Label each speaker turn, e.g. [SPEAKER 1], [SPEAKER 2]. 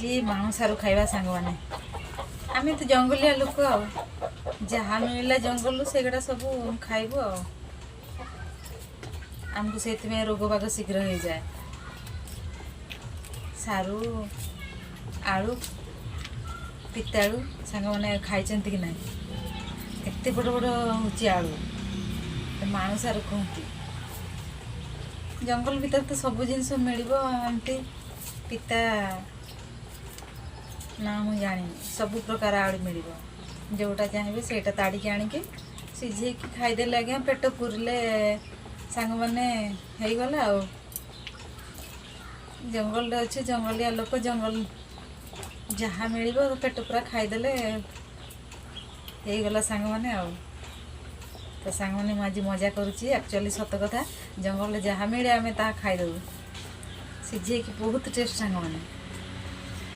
[SPEAKER 1] ଆଜି ମାଣ ସାରୁ ଖାଇବା ସାଙ୍ଗମାନେ। ଆମେ ତ ଜଙ୍ଗଲିଆ ଲୋକ, ଆଉ ଯାହା ମିଳିଲା ଜଙ୍ଗଲରୁ ସେଗୁଡ଼ା ସବୁ ଖାଇବୁ। ଆଉ ଆମକୁ ସେଇଥିପାଇଁ ରୋଗ ବାଗ ଶୀଘ୍ର ହେଇଯାଏ। ସାରୁ, ଆଳୁ, ପିତାଳୁ ସାଙ୍ଗମାନେ ଖାଇଛନ୍ତି କି ନାହିଁ? ଏତେ ବଡ଼ ବଡ଼ ହେଉଛି ଆଳୁ, ମାଣ ସାରୁ କୁହନ୍ତି। ଜଙ୍ଗଲ ଭିତରେ ତ ସବୁ ଜିନିଷ ମିଳିବ। ଏମିତି ପିତା ନା ମୁଁ ଜାଣିନି। ସବୁ ପ୍ରକାର ଆଳୁ ମିଳିବ, ଯେଉଁଟା ଚାହିଁବେ ସେଇଟା ତାଡ଼ିକି ଆଣିକି ସିଝେଇକି ଖାଇଦେଲେ ଆଜ୍ଞା, ପେଟ ପୁରିଲେ ସାଙ୍ଗମାନେ, ହେଇଗଲା। ଆଉ ଜଙ୍ଗଲରେ ଅଛି, ଜଙ୍ଗଲିଆ ଲୋକ, ଜଙ୍ଗଲ ଯାହା ମିଳିବ ପେଟ ପୁରା ଖାଇଦେଲେ ହେଇଗଲା ସାଙ୍ଗମାନେ। ଆଉ ତ ସାଙ୍ଗମାନେ, ମୁଁ ଆଜି ମଜା କରୁଛି। ଆକ୍ଚୁଆଲି ସତ କଥା, ଜଙ୍ଗଲରେ ଯାହା ମିଳେ ଆମେ ତାହା ଖାଇଦେବୁ ସିଝେଇକି। ବହୁତ ଟେଷ୍ଟ ସାଙ୍ଗମାନେ।